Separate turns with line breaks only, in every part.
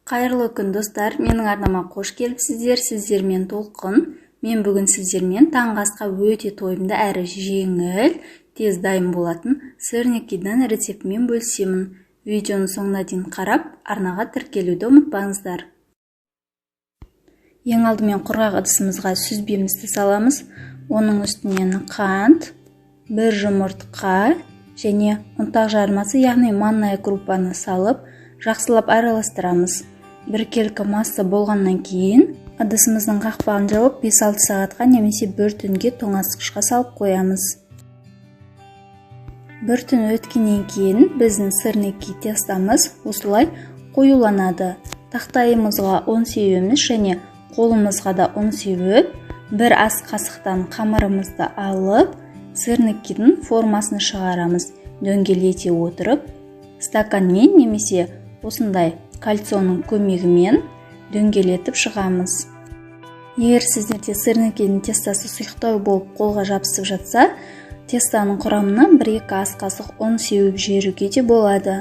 Қайырлы күн, достар! Менің арнама қош келіпсіздер. Сіздермен Толқын. Мен бүгін сіздермен таңғы асқа өте тойымды әрі жеңіл, тез дайын болатын сырникидің рецептімен бөлісемін. Видеоның соңына дейін қарап, арнаға тіркелуді ұмытпаңыздар. Ең алдымен құрғақ ыдысымызға сүзбемізді саламыз. Оның үстінен қант, бір жұмыртқа және ұнтақ жармасы, яғни манная крупаны салып, жақсылап араластырамыз. Біркелкі масса болғаннан кейін ыдысымыздың қақпағын жауып 5-6 сағатқа немесе бір түнге тоңазытқышқа салып қоямыз. Бір түн өткеннен кейін біздің сырники тестамыз осылай қоюланады. Тақтайымызға ұн себеміз және қолымызға да ұн себіп, бір ас қасықтан қамырымызды алып, сырникидің формасын шығарамыз. Дөңгелете отырып, стаканмен немесе осындай кольцоның көмегімен дөңгелетіп шығамыз. Егер сіздерде сырникидің тестасы сұйықтау болып қолға жабысып жатса, тестаның құрамына 1-2 ас қасық ұн сеуіп жіберуге де болады.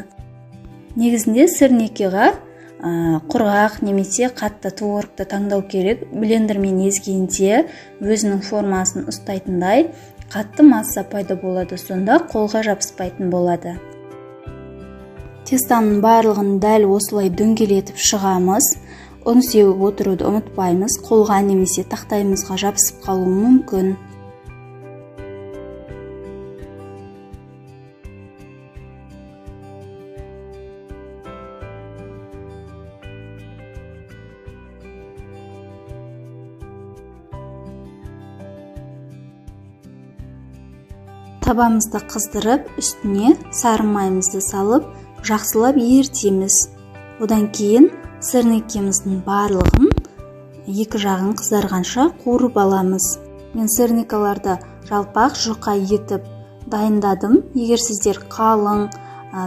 Негізінде сырникиға құрғақ немесе қатты творогты таңдау керек. Блендермен езгенде өзінің формасын ұстайтындай қатты масса пайда болады, сонда қолға жабыспайтын болады. Тестаның барлығын дәл осылай дөңгелетіп шығамыз. Ұн сеуіп отыруды ұмытпаймыз, қолға немесе тақтайымызға жабысып қалуы мүмкін. Табамызды қыздырып, үстіне сары майымызды салып, жақсылап ерітеміз. Одан кейін сырникеміздің барлығын екі жағын қызарғанша қуырып аламыз. Мен сырникаларды жалпақ жұқа етіп дайындадым. Егер сіздер қалың,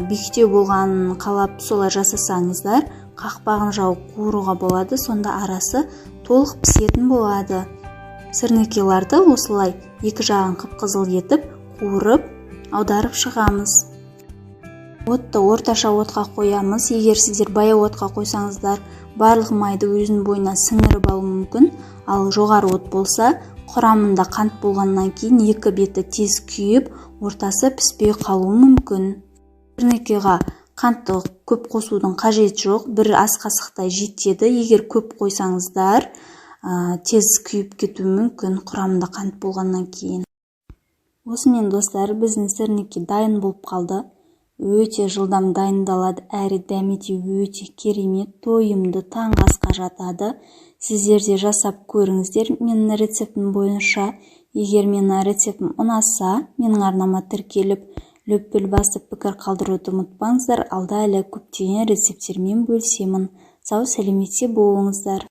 биіктеу болғанын қалап солай жасасаңыздар, қақпағын жауып қуыруға болады, сонда арасы толық пісетін болады. Сырникеларды осылай екі жағын қып-қызыл етіп қуырып, аударып шығамыз. Отты орташа отқа қоямыз. Егер сіздер баяу отқа қойсаңыздар, барлық майды өзінің бойына сіңіріп алуы мүмкін. Ал жоғары от болса, құрамында қант болғаннан кейін екі беті тез күйіп, ортасы піспей қалуы мүмкін. Сырникиға қантты көп қосудың қажеті жоқ, бір ас қасықтай жетеді. Егер көп қойсаңыздар, тез күйіп кетуі мүмкін құрамында қант болғаннан кейін. Осымен, достар, біздің сырники дайын болып қалды. Өте жылдам дайындалады, әрі дәмі де өте керемет, тойымды таңғы асқа жатады. Сіздер де жасап көріңіздер менің рецептім бойынша. Егер менің рецептім ұнаса, менің арнама тіркеліп, лүпіл басып пікір қалдыруды ұмытпаңыздар. Алда әлі көптеген рецепттермен бөлісемін. Сау сәлеметте болыңыздар.